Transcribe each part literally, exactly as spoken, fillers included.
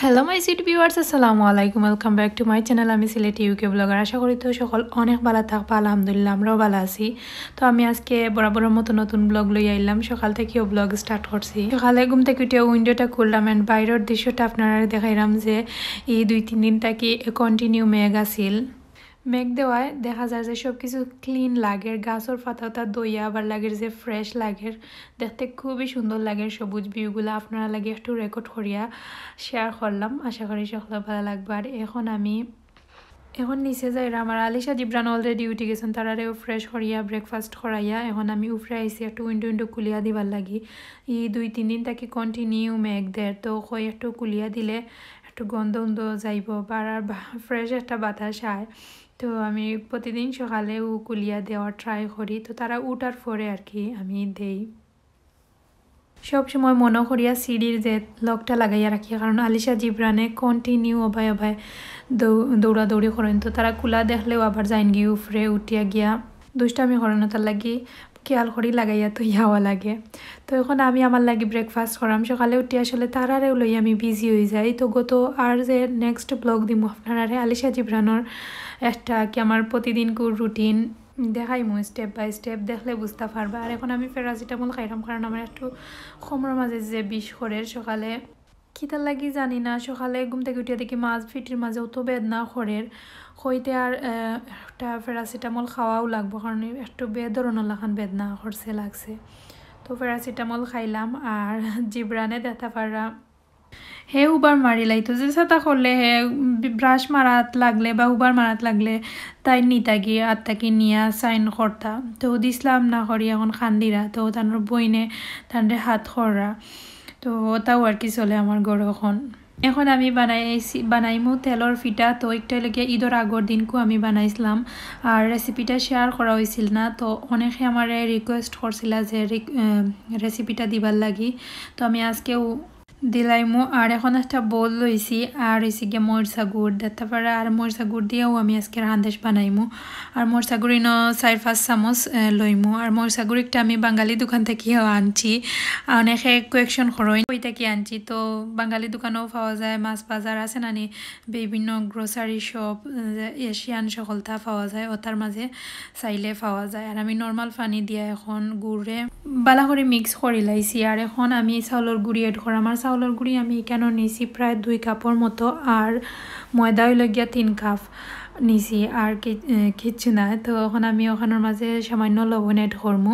Hello my sweet viewers, আসসালামু আলাইকুম, welcome back to my channel। আমি সিলেটি ইউকে ব্লগার। আশা করি তো সকল অনেক ভালা থাকবা। আলহামদুলিল্লাহ, আমরাও ভালা আছি। তো আমি আজকে বরাবরর মতো নতুন ব্লগ লইয়া আইলাম। সকাল থাকিও ব্লগ স্টার্ট করছি। সকালে ঘুম থাকি উঠিয়া উইন্ডোটা খুললাম and বাইরর দৃশ্যটা আপনারারে দেখাইরাম যে এই দুই তিন দিন থাকি কন্টিনিউ মেঘ আছিল। মেঘ দেওয়ায় দেখা যায় যে সব কিছু ক্লিন লাগের, গাছর পাতা উতা ধইয়া আবার লাগের যে ফ্রেশ লাগের, দেখতে খুবই সুন্দর লাগের সবুজ ভিউগুলা। আপনারার লাগি একটু রেকর্ড করিয়া শেয়ার করলাম, আশা করি সকলর ভালা লাগবো। আর এখন আমি এখন নিচে যাইরাম, আর আলিশা জিবরান অলরেডি উঠি গেছইন, তারারেও ফ্রেশ করিয়া ব্রেকফাস্ট করাইয়া এখন আমি উপরে আইছি, একটু উইন্ডো উইন্ডো খুলিয়া দিবার লাগি। এই দুই তিন দিন থাকি কন্টিনিউ মেঘ দের, তো কই একটু খুলিয়া দিলে একটু গন্ধ উন্ধ যাইবো, আর ফ্রেশ একটা বাতাস আয়। তো আমি প্রতিদিন সকালেও খুলিয়া দেওয়ার ট্রাই করি, তো তারা উঠার পরে আর কি আমি দেই। সব সময় মনো করিয়া সিঁড়ির যে লকটা লাগাইয়া রাখি, কারণ আলিশা জিবরানে কন্টিনিউ অবায় অবায় দৌ-, দৌড়াদৌড়ি করইন, তো তারা খুলা দেখলেও আবার যাইন গিয়া উপরে উঠিয়া গিয়া দুষ্টামি করইন, তার লাগি খেয়াল করি লাগাইয়া তো ইয়াওয়া লাগে। তো এখন আমি আমার লাগি ব্রেকফাস্ট করাম। সকালে উঠি আসলে তারারেও লই আমি বিজি হয়ে যাই। তো গত আর যে নেক্সট ব্লগ দিমু আপনারারে আলিশা জিবরানর একটা কি আমার প্রতিদিনকুর রুটিন দেখাইমু স্টেপ বাই স্টেপ, দেখলে বুঝতা পারবা। আর এখন আমি প্যারাসিটামল খাইরাম, কারণ আমার একটু কোমরর মাঝে যে বিষ করের সকালে। কিতার লাগি জানি না, সকালে ঘুম থাকি উঠিয়া দেখি মাঝ ফিটির মাঝে অত বেদনা করের, কইতে আর, আহ, একটা প্যারাসিটামল খাওয়াও লাগবো, কারণ একটু বেধরনর লাখান বেদনা করছে লাগছে। তো প্যারাসিটামল খাইলাম, আর জিবরানে দেখতা পাররা হে উবার মারি লাইতো, যে সাতা করলে হে ব্রাশ মারাত লাগলে বা উবার মারাত লাগলে তাই নিতা গিয়া আত্মাকে নিয়া সাইন করতা। তো দিছলাম না করি এখন কান্দিরা, তো তানর বইনে তানরে হাত কররা। তো ওটাও আর কি চলে আমার ঘর এখন। এখন আমি বানাইছি, বানাইমু তেলর পিঠা। তো একটা লেগে ঈদর আগর দিনকু আমি বানাইছিলাম, আর রেসিপিটা শেয়ার করা হয়েছিল না। তো অনেকে আমারে রিকোয়েস্ট করছিলা যে রিক-, আহ, রেসিপিটা দিবার লাগি। তো আমি আজকেও দিলাইমু। আর এখন একটা বোল লইছি, আর হইছে গিয়া মরিচা গুড়, দেখতা পাররা, আর মরিচা গুড় দিয়াও আমি আজকে হান্দেশ বানাইমু। আর মরিচা গুড় ইনো চার পাঁচ চামচ, আহ, লইমু। আর মরিচা গুড় একটা আমি বাঙালি দোকান থাকিও আনছি। অনেকে কোয়েকশন করইন কই থাকি আনছি, তো বাঙালি দোকানেও পাওয়া যায়, মাছ বাজার আছে নানি, বিভিন্ন গ্রোসারি শপ, আহ, এশিয়ান সকলতা পাওয়া যায়, ওটার মাঝে চাইলে পাওয়া যায়। আর আমি নর্মাল পানি দিয়া এখন গুড়ে বালা করি মিক্স করি লাইছি। আর এখন আমি চাউলর গুড়ি অ্যাড করাম। আর চাউলর গুড়ি আমি এখানো নিছি প্রায় দুই কাপর মতো, আর ময়দা হইল গিয়া তিন কাপ নিছি, আর কি-, এ, কিচ্ছু নাই। তো এখন আমি ওখানোর মাঝে সামান্য লবণ অ্যাড করমু,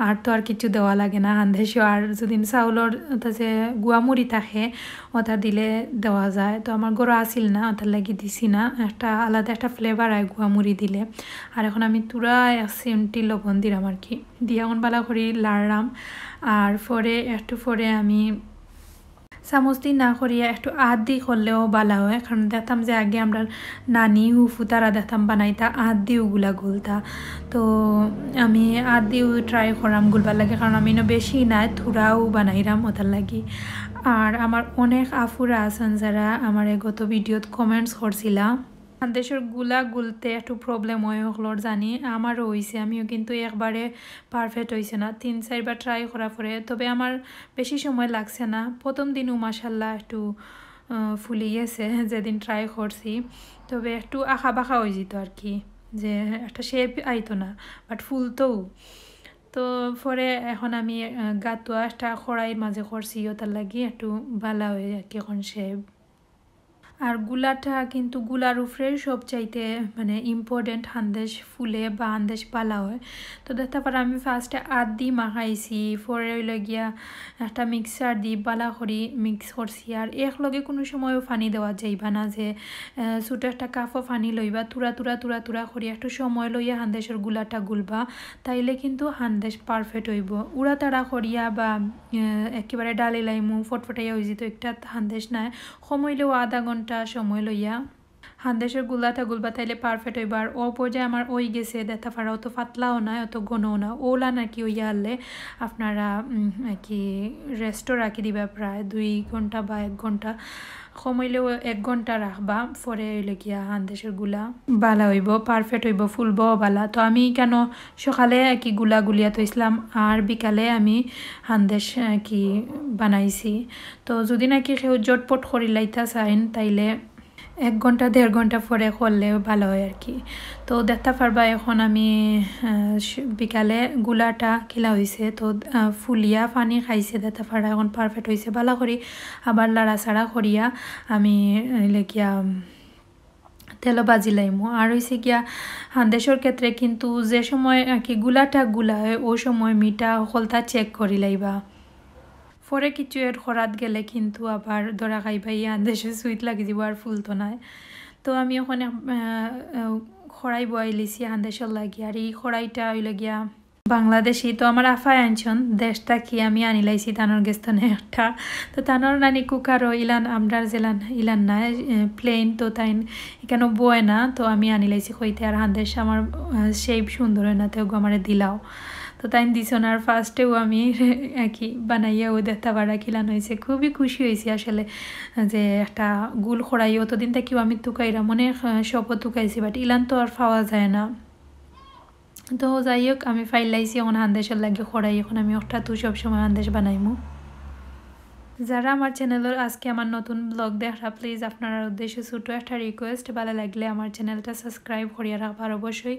আর তো আর কিচ্ছু দেওয়া লাগে না হান্দেশো। আর যদি চাউলর ওটা যে গুয়ামুড়ি থাকে, ওটা দিলে দেওয়া যায়। তো আমার ঘরো আছিল না, ওটার লাগি দিছি না। একটা আলাদা একটা ফ্লেভার আয় গুয়ামুড়ি দিলে। আর এখন আমি তুরা এক চিমটি লবণ দিলাম আর কি, দিয়া এখন বালা করি লাড়লাম। আর পরে, একটু পরে আমি চামচ দি না করিয়া একটু আত দি করলেও বালা হয়, কারণ দেখতাম যে আগে আমরা নানি হুফু তারা দেখতাম বানাইতা আত দিও গুলা গুলতা। তো আমি আত দিও ট্রাই করাম গুলবার লাগি, কারণ আমি ইনো বেশি নাই, থুড়াও বানাইরাম ওটার লাগি। আর আমার অনেক আফুরা আছেন যারা আমার গত ভিডিওত কমেন্টস করছিলা। হান্দেশর গুলা গুলতে একটু প্রবলেম হয় হকলর জানি, আমারও হইছে, আমিও কিন্তু একবারে পারফেক্ট হইছে না, তিন চারবার ট্রাই করা পরে। তবে আমার বেশি সময় লাগছে না, প্রথম দিনও মাশাল্লাহ একটু, আহ, ফুলি গেছে যেদিন ট্রাই করছি। তবে একটু আঁকা বাঁকা হয়ে যেত আর কি, যে একটা শেপ আইতো না, বাট ফুলতোও। তো পরে এখন আমি, আহ, গাতুয়া একটা কড়াইর মাঝে করছি, ওটার লাগি একটু বালা হয় আর কি এখন শেপ। আর গুলাটা কিন্তু গুলার উপরে সব চাইতে মানে ইম্পর্টেন্ট, হান্দেশ ফুলে বা হান্দেশ বালা হয়। তো দেখতা পাররা আমি ফার্স্টে আত দি মাখাইছি, পরে হইল গিয়া একটা মিক্সার দি বালা করি মিক্স করছি। আর এক লগে কোনো সময়ও পানি দেওয়া যাইবা না, যে, আহ, ছোটো একটা কাপও পানি লইবা, তুরা তুরা তুরা তুরা করি একটু সময় লইয়া হান্দেশর গুলাটা গুলবা, তাইলে কিন্তু হান্দেশ পারফেক্ট হইব। উড়াতাড়া করিয়া বা, আহ, একেবারে ডালি লাইমু ফটফটাইয়া হয়ে যেত, একটা হান্দেশ নাই। কম হইলেও আধা ঘন্টা সময় লইয়া হান্দেশর গুলাটা গুলবা তাইলে perfect অইবা। আর ও পর্যায়ে আমার অই গেছে, দেখতা পাররা অত পাতলাও না, অত ঘনও না, ওলা নাকি অইয়া হারলে আপনারা, উম, আর কি rest-ও রাখি দিবা প্রায় দুই ঘন্টা বা এক ঘন্টা, কম অইলেও এক ঘন্টা রাখবা, পরে অইলে গিয়া হান্দেশর গুলা বালা অইবো, perfect অইবো, ফুলবো বালা। তো আমি কেন সকালে আর কি গুলা গুলিয়া থইছিলাম, আর বিকালে আমি হান্দেশ আর কি বানাইছি। তো যদি নাকি কেউ ঝটপট করিলাইতা চাইন, তাইলে এক ঘন্টা দেড় ঘন্টা পরে করলে বালা অয় আর কি। তো দেখতা পারবা এখন আমি, আহ, স-, বিকালে গুলাটা কিলা অইছে। তো, আহ, ফুলিয়া পানি খাইছে, দেখতা পাররা এখন perfect অইছে। বালা করি আবার লাড়াচাড়া করিয়া আমি, আহ, লেগিয়া, উম, তেলো ভাজি লাইমু। আর অইছে গিয়া হান্দেশর ক্ষেত্রে কিন্তু যে সময় আর কি গুলাটা গুলা অয়, ও সময় মিঠা হকলতা check করি লাইবা। পরে কিছু add করাত গেলে কিন্তু আবার ধরা খাইবা, ই হান্দেশর sweet লাগি যিবো আর ফুলতো নায়। তো আমি ওখানে, আহ, আহ, কড়াই বয়াই লিছি হান্দেশর লাগি। আর ই কড়াইটা অইলো গিয়া বাংলাদেশি, তো আমার আফায় আনছন দেশ থাকি, আমি আনিলাইছি তানর গেছ থনে একটা। তো তানর নানি cooker-ও ইলান, আমরার যেলান ইলান না, এ, plain, তো তাইন ইখানো বয় না, তো আমি আনিলাইছি কইতে। আর হান্দেশ আমার, আহ, shape সুন্দর অয় না, তে ওগু আমারে দিলাও। তো তাইন দিছন, আর first-এও আমি আর কি বানাইয়া ও দেখতা পাররা কিলান অইছে। খুবই খুশি অইছি আসলে যে একটা গুল কড়াই, অতদিন থাকিও আমি তুকাইরাম, অনেক, আহ, shop-ও তুকাইছি, but ইলান তো আর পাওয়া যায় না। তো যাই হোক, আমি ফাইলাইছি এখন হান্দেশর লাগি কড়াই, এখন আমি ওটাত সব সময় হান্দেশ বানাইমু। যারা আমার channel-র আজকে আমার নতুন vlog দেখরা, please আপনারার উদ্দেশ্যে ছোট একটা request, বালা লাগলে আমার channel-টা subscribe করিয়া রাখবা, আর অবশ্যই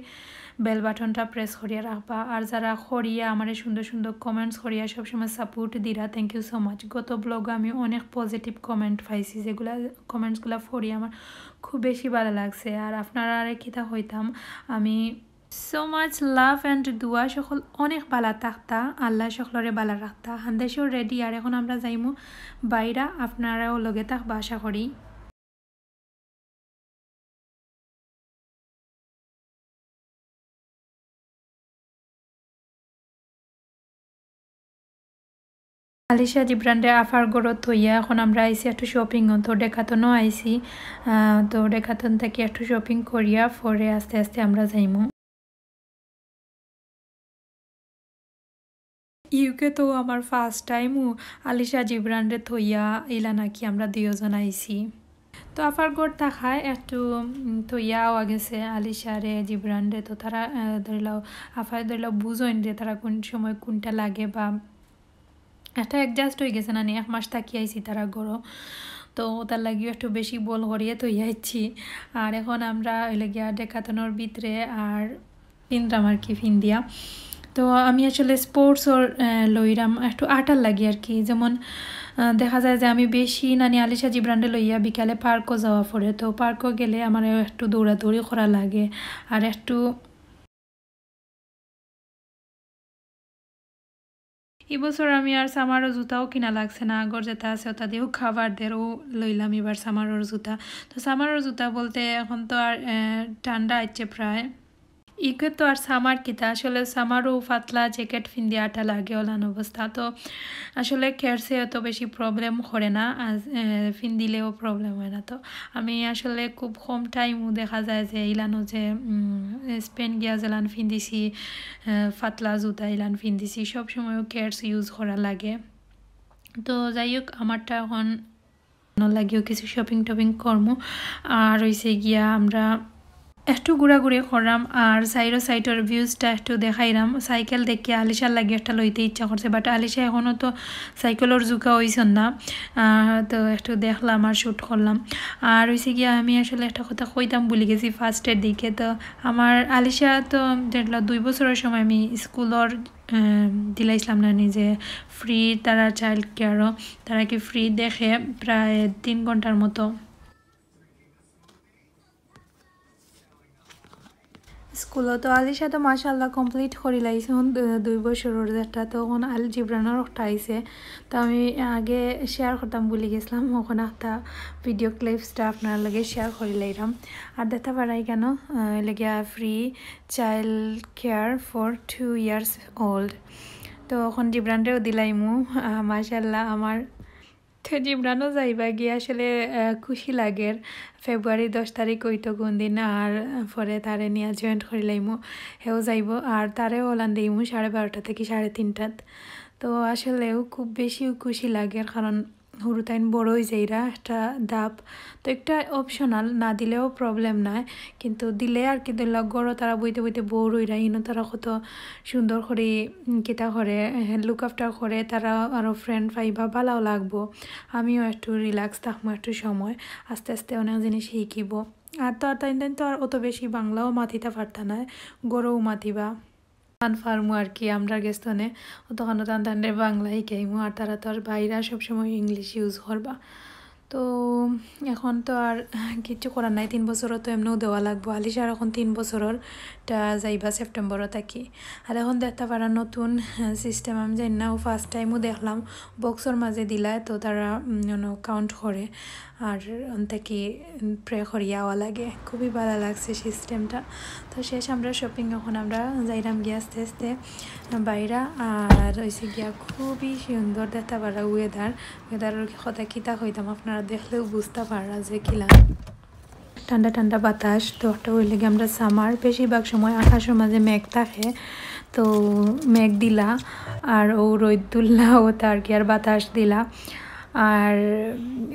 bell button-টা press করিয়া রাখবা। আর যারা করিয়া আমারে সুন্দর সুন্দর comments করিয়া সবসময় support দিরা, thank you so much। গত vlog-ও আমি অনেক positive comment পাইছি, যেগুলা comments-গুলা পড়িয়া আমার খুব বেশি বালা লাগছে। আর আপনারারে কিতা কইতাম, আমি so much love and দোয়া, সকল অনেক বালা থাকতা, আল্লায় সকলরে বালা রাখতা। হান্দেশও ready, আর এখন আমরা যাইমু বাইরা, আপনারাও লগে থাকবা আশা করি। আলিশা জিবরানরে আফার ঘরো থইয়া এখন আমরা আইছি একটু shopping-ও, তো Decathlon-ও আইছি। আহ, তো Decathlon থাকি একটু shopping করিয়া পরে আস্তে আস্তে আমরা যাইমু। UK তো আমার first time, ও আলিশা জিবরানরে থইয়া ইলা নাকি আমরা দুইজন আইছি। তো আফার ঘর থাকায় একটু, উম, থইয়া আওয়া গেছে আলিশারে, জিবরানরে। তো তারা, আহ, ধরিলাও, আফায় ধরিলাও বুঝইন যে তারা কোন সময় কোনটা লাগে বা একটা adjust অই গেছে না নি, এক মাস থাকি আইছি তারা ঘরো, তো তার লাগিও একটু বেশি বল করিয়া থইয়া আইছি। আর এখন আমরা অইলে গিয়া Decathlon-র ভিতরে আর ফিন্দরাম আর কি, ফিন্দিয়া। তো আমি আসলে sports-র, আহ, লইরাম একটু আটার লাগি আর কি, যেমন, আহ, দেখা যায় যে আমি বেশি নানি আলিশা জিবরানরে লইয়া বিকালে park-ও যাওয়া পড়ে, তো park-ও গেলে আমার একটু দৌড়াদৌড়ি করা লাগে আর একটু ই বছর আমি আর summer-ও জুতাও কিনা লাগছে না, আগর যেটা আছে ওটা দিয়েও cover দের, ও লইলাম এবার summer-র জুতা। তো summer-র জুতা বলতে এখন তো আর, আহ, ঠান্ডা আইছে প্রায়। ইকে তো আর summer কিতা, আসলে summer-ও পাতলা jacket ফিন্দি আটা লাগে ওলান অবস্থা। তো আসলে কেয়ারসে অত বেশি problem করে না, আর, আহ, ফিন্দিলেও problem হয় না। তো আমি আসলে খুব কম time-ও দেখা যায় যে ইলানো যে, উম, Spain গিয়া যেলান ফিন্দিছি, আহ, পাতলা জুতা ইলান ফিন্দিছি, সব সময়ও কেয়ারস use করা লাগে। তো যাই হোক, আমারটা এখন লাগিও কিছু shopping টপিং করমু। আর অইছে গিয়া আমরা একটু ঘুরাঘুরি করলাম, আর সাইডর সাইডর views-টা একটু দেখাইলাম। সাইকেল দেখে আলিশার লাগি একটা লইতে ইচ্ছা করছে, but আলিশা এখনো তো সাইকেলর জুকা অইছন না। আহ, তো একটু দেখলাম আর shoot করলাম। আর অইছে গিয়া আমি আসলে একটা কথা কইতাম ভুলি গেছি first-এর দিকে। তো আমার আলিশা তো দেখলা দুই বছরর সময় আমি স্কুলর, আহ, দিলাইছিলাম না নিজে free তারা child care-ও, তারা কি free দেখে প্রায় তিন ঘন্টার মতো। স্কুলো তো আলিশা তো মাশাআল্লাহ complete করি লাইছে, এখন দু-, দুই বছরর যেটা, তো এখন আল জিবরানর একটা আইছে। তো আমি আগে share করতাম ভুলি গেছিলাম, এখন একটা video clips-টা আপনার লগে share করি লাইলাম। আর দেখতা পারায় কেন, আহ, লেগে free child care for two years old। তো এখন জিবরানরেও দিলাইমু, আহ, মাশাআল্লাহ আমার তো জিমরানও যাইবা গিয়া আসলে, আহ, খুশি লাগের। ফেব্রুয়ারি দশ তারিখ অইতো কোন দিন, আর পরে তারে নিয়া জয়েন্ট করি লাইমু, হেও যাইবো, আর তারেও ওলান দিমু সাড়ে বারোটা থাকি সাড়ে তিনটাত। তো আসলেও খুব বেশি খুশি লাগের, কারণ হুরুতাইন বড় অই যাইরা একটা ধাপ। তো একটা অপশনাল, না দিলেও প্রবলেম নাই, কিন্তু দিলে আর কি, দিলে ঘরো তারা বইতে বইতে বোর অইরা, ইনো তারা কত সুন্দর করি, উম, কিতা করে, লুক আফটার করে, তারা আরও ফ্রেন্ড পাইবা, ভালাও লাগবো। আমিও একটু রিল্যাক্স থাকমু একটু সময়, আস্তে আস্তে অনেক জিনিস শিখিবো। আর তো আর তাইন তাইন তো আর অত বেশি বাংলাও মাতিতা পারতা নায়, ঘরোও মাতিবা। তান ফার্মু আর কি, আমরা গেস্তনে অতখানো তান তানরে বাংলা শিখাইমু, আর তারা তো আর বাইরা সবসময় ইংলিশ ইউজ করবা। তো এখন তো আর কিচ্ছু করার নাই, তিন বছরও তো এমনেও দেওয়া লাগবো। আলিশার এখন তিন বছরর, তা যাইবা সেপ্টেম্বরও থাকি। আর এখন দেখতা পারা নতুন সিস্টেম, আমি জানি না, ও ফার্স্ট টাইমও দেখলাম, বক্সর মাঝে দিলায় তো তারা কাউন্ট করে, আর অন্তে কি প্রে করিয়া আওয়া লাগে। খুবই ভালা লাগছে সিস্টেমটা। তো শেষ আমরা শপিং, এখন আমরা যাইরাম গিয়া আস্তে আস্তে বাইরা। আর অইছে গিয়া খুবই সুন্দর দেখতা পারা ওয়েদার। ওয়েদারর কথা কিতা কইতাম, আপনারা দেখলেও বুঝতা পাররা যে কিলা ঠান্ডা ঠান্ডা বাতাস। তো একটা অইলে গিয়া আমরা সামার, বেশিরভাগ সময় আকাশর মাঝে মেঘ থাকে, তো মেঘ দিলা, আর ও রোদ তুললা, ও তার কি আর বাতাস দিলা। আর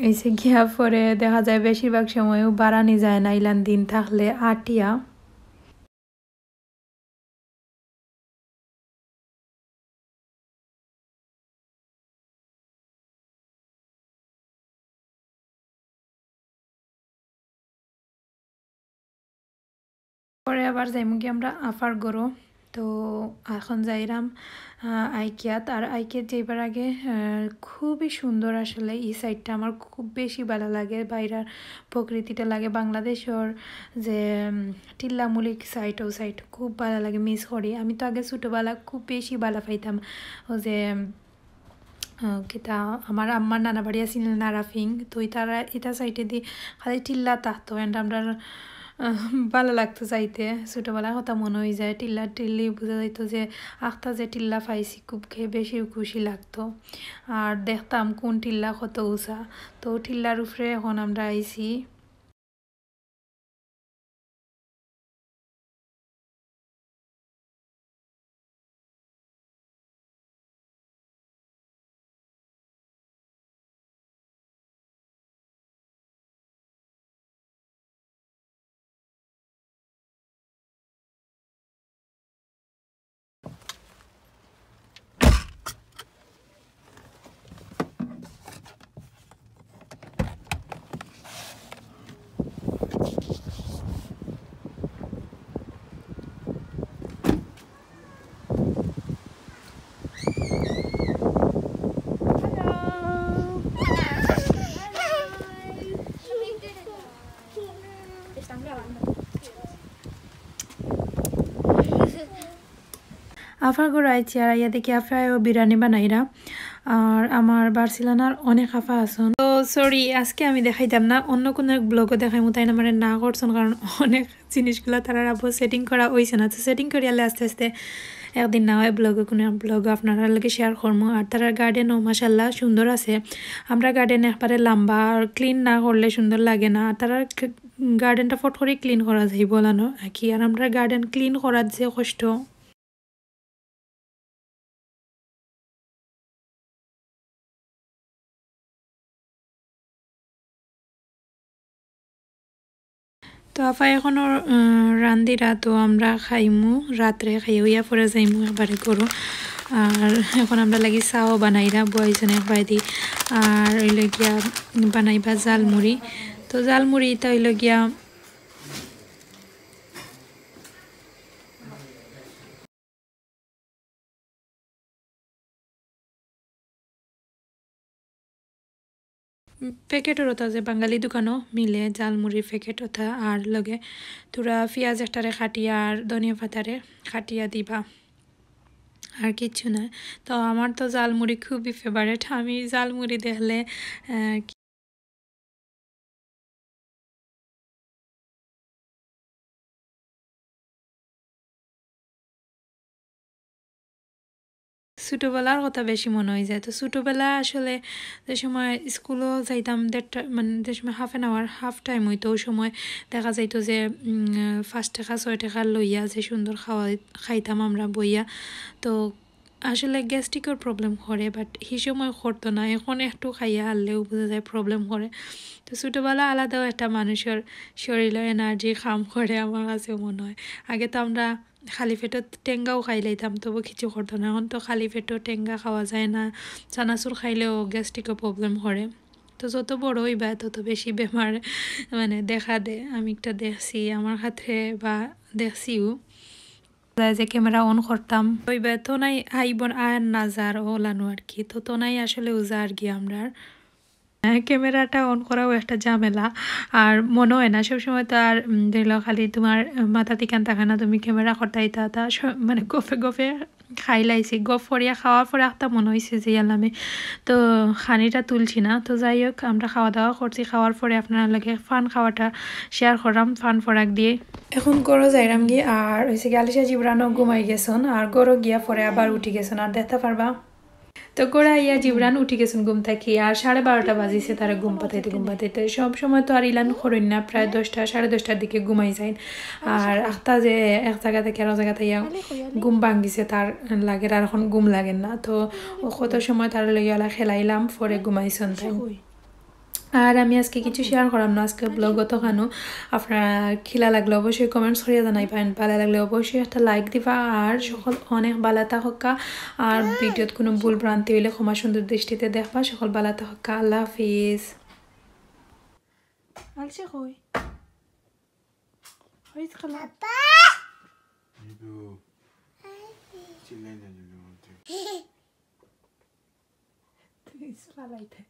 অইছে গিয়া পরে দেখা যায় বেশিরভাগ সময়ও বারানি যায় না, ইলান দিন থাকলে আটিয়া। পরে আবার যাইমু কি আমরা আফার ঘরো। তো এখন যাইরাম, আহ, আইকিয়াত। আর আইকিয়াত যাইবার আগে, আহ, খুবই সুন্দর আসলে এই সাইডটা, আমার খুব বেশি ভালা লাগে। বাইরার প্রকৃতিটা লাগে বাংলাদেশর যে, উম, টিল্লা মুলিক সাইড, ও সাইড খুব ভালা লাগে, মিস করি। আমি তো আগে ছোটোবেলা খুব বেশি ভালা পাইতাম, ও যে, উম, আহ, কিতা, আমার আম্মার নানা বাড়ি আছিল নারাফিং, তো ইতারা, ইতা সাইডেদি খালি টিল্লা থাকতো, and আমরা, আহ, ভালা লাগতো যাইতে। ছোটোবেলার কথা মনো অই যায়, টিল্লা টিল্লি বুঝা যাইতো যে আখতা যে টিল্লা পাইছি, খুব খে-, বেশি খুশি লাগতো। আর দেখতাম কোন টিল্লা কত উঁচা, তো টিল্লার উপরে এখন আমরা আইছি। আফার ঘরো আইছি আর আইয়া দেখি আফায়ও বিরিয়ানি বানাইরা। আর আমার বার্সেলোনার অনেক আফা আছইন। তো সরি, আজকে আমি দেখাইতাম না, অন্য কুনু এক ব্লগো দেখাইমু। তাইন আমারে না করছইন, কারণ অনেক জিনিসগুলা তারার আব্বু সেটিং করা অইছে না। তো সেটিং করিয়ালে আস্তে আস্তে একদিন না অয় ব্লগো, কুনু এক ব্লগো আপনারার লগে শেয়ার করমু। আর তারার গার্ডেনও মাশাআল্লাহ সুন্দর আছে। আমরার গার্ডেন একবারে লম্বা, আর ক্লিন না করলে সুন্দর লাগে না। আর তারার গার্ডেনটা ফট করি ক্লিন করা যাইবো না, নাকি? আর আমরার গার্ডেন ক্লিন করার যে কষ্ট। তো আফা এখনো, আহ, রান্ধিরা, তো আমরা খাইমু রাত্রে, খাইয়া অইয়া পরে যাইমু একবারে ঘরো। আর এখন আমরার লাগি চাও বানাইরা, বইছইন এক বায়দি। আর অইলো গিয়া বানাইবা জালমুড়ি। তো জালমুড়ি ইটা অইলো গিয়া প্যাকেটর ওটা যে বাঙালি দোকানো মিলে, জালমুড়ির প্যাকেট ওটা, আর লগে থুড়া পিয়াজ একটারে কাটিয়া আর ধনিয়া পাতারে কাটিয়া দিবা, আর কিচ্ছু না। তো আমার তো জালমুড়ি খুবই ফেভারিট, আমি জালমুড়ি দেখলে, আহ, ছোটোবেলার কথা বেশি মনো অইযায়। তো ছোটোবেলা আসলে যে সময় স্কুলো যাইতাম দেড়টা, মানে যে সময় half an hour, half time অইতো, ওই সময় দেখা যাইতো যে পাঁচ টেকা ছয় টেকা লইয়া যে সুন্দর খাওয়া খাইতাম আমরা বইয়া। তো আসলে গ্যাস্ট্রিকর প্রবলেম করে, বাট সেই সময় করতো না। এখন একটু খাইয়া হারলেও বুঝা যায় প্রবলেম করে। তো ছোটোবেলা আলাদাও একটা মানুষর শরীরও এনার্জি কাম করে, আমার কাছেও মনো অয়। আগে তো আমরা খালি পেটো টেঙ্গাও খাইলাইতাম, তবু কিছু করতো না। এখন তো খালি পেটো টেঙ্গা খাওয়া যায় না, চানাচুর খাইলেও গ্যাস্ট্রিকও প্রবলেম করে। তো যত বড় অইবা তত বেশি বেমার মানে দেখা দেয়। আমি একটা দেখছি আমার ক্ষেত্রে বা দেখছিও। যায় যে ক্যামেরা অন করতাম, ওই বে তো নাই আইব আর না যার ওলানো আর কি, তো তো নাই আসলে উজা আর কি আমরার। হ্যাঁ, ক্যামেরাটা অন করাও একটা ঝামেলা। আর মনো অয় না, সবসময় তো আর, উম, ধরি লও, খালি তুমার মাথাত ইখান থাকে না, তুমি ক্যামেরা করতায় ইতা, তা স-, মানে গফে গফে খাইলাইছি। গফ করিয়া খাওয়ার পরে একটা মনো অইছে যে ইয়াল্লা আমি তো খানিটা তুলছি না। তো যাই হোক, আমরা খাওয়া দাওয়া করছি, খাওয়ার পরে আপনারার লগে ফান খাওয়াটা শেয়ার করলাম, ফান ফরাক দিয়ে। এখন ঘরো যাইরাম গি, আর অইছে কি আলিশা জিবরানও ঘুমাই গেছন, আর ঘরো গিয়া পরে আবার উঠি গেছন, আর দেখতা পারবা। তো ঘরো আইয়া জিবরান উঠি গেছন ঘুম থাকি, আর সাড়ে বারোটা বাজিছে তারে ঘুম পাতাইতে, ঘুম পাতাইতে। সব সময় তো আর ইলান করইন না, প্রায় দশটা, সাড়ে দশটার দিকে ঘুমাই যাইন। আর আখতা যে এক জাগা থাকি আরো জাগাত আইয়া ঘুম ভাঙ্গিছে তার লাগের, আর এখন ঘুম লাগের না। তো ও কত সময় তার লগে ওলা খেলাইলাম, পরে ঘুমাইছন তাই। আর আমি আজকে কিছু শেয়ার করাম না আজকে ব্লগ অতখানো। আপনারা কিলা লাগলো অবশ্যই কমেন্টস করিয়া জানাইবা, and ভালা লাগলে অবশ্যই একটা লাইক দিবা। আর সকল অনেক ভালা থাকউক্কা, আর ভিডিওত কুনু ভুল ভ্রান্তি অইলে ক্ষমা সুন্দর দৃষ্টিতে দেখবা। সকল ভালা থাকউক্কা, আল্লাহ হাফিজ। আলসে কই? হইছে খালা? এই তো। চিল্লাই না যেন বলতে। তুমি ফালাইতে।